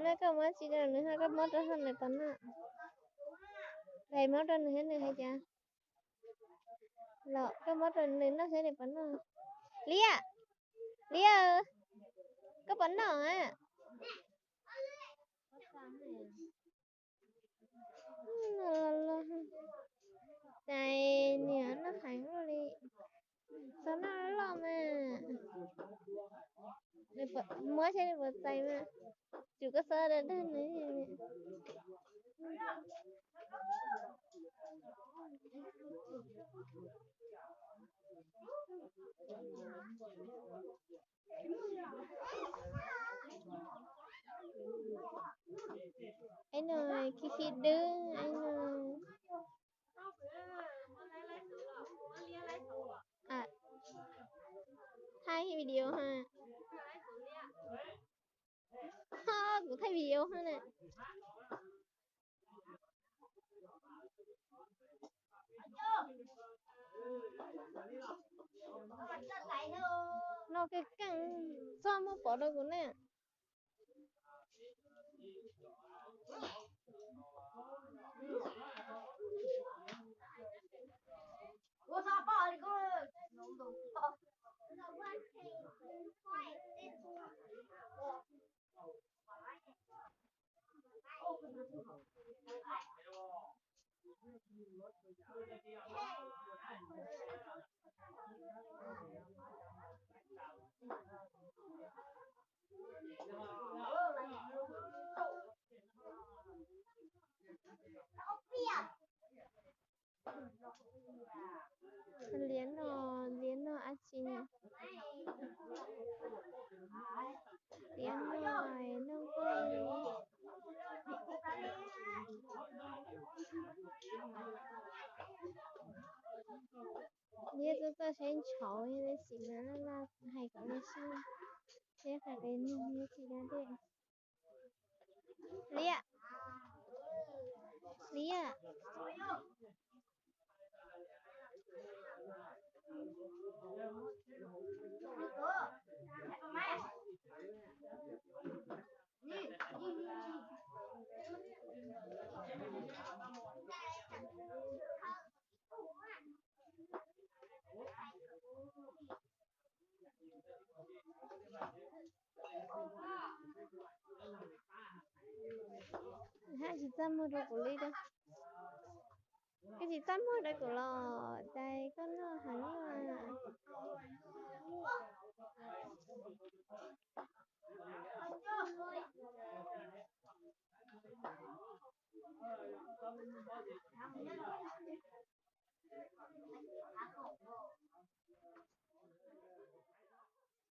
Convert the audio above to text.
No koj muab tsis rau nws ho koj muab rau nws pom noj. Pais muab rau nws thiab nws hais tias, los koj muab rau nws noj thiab nws pom noj. Liab, Liab, koj pom noj a? Los los, cas niam noj heev luaj li. Txog noj loj mas. Muab saib nws puas txais mas. Tsum koj xav dag dag nws. Ib no khi khi dwb ib no. Thaij video ha. Kuv thaij video ha na. Noj keej keej, txhob muab pov rau kuv na. Liab no, liab no dab tsi? Liab no, noj kawg. Liab tuaj txog saib ntshauv, tab sis mas laj laj hais kom liab sab, liab qhia qis neeg, liab tsis da dej. Liab, Liab. Haj tsis txaj muag rau kuv li. Koj tsis txaj muag rau kuv los cas koj noj heev na.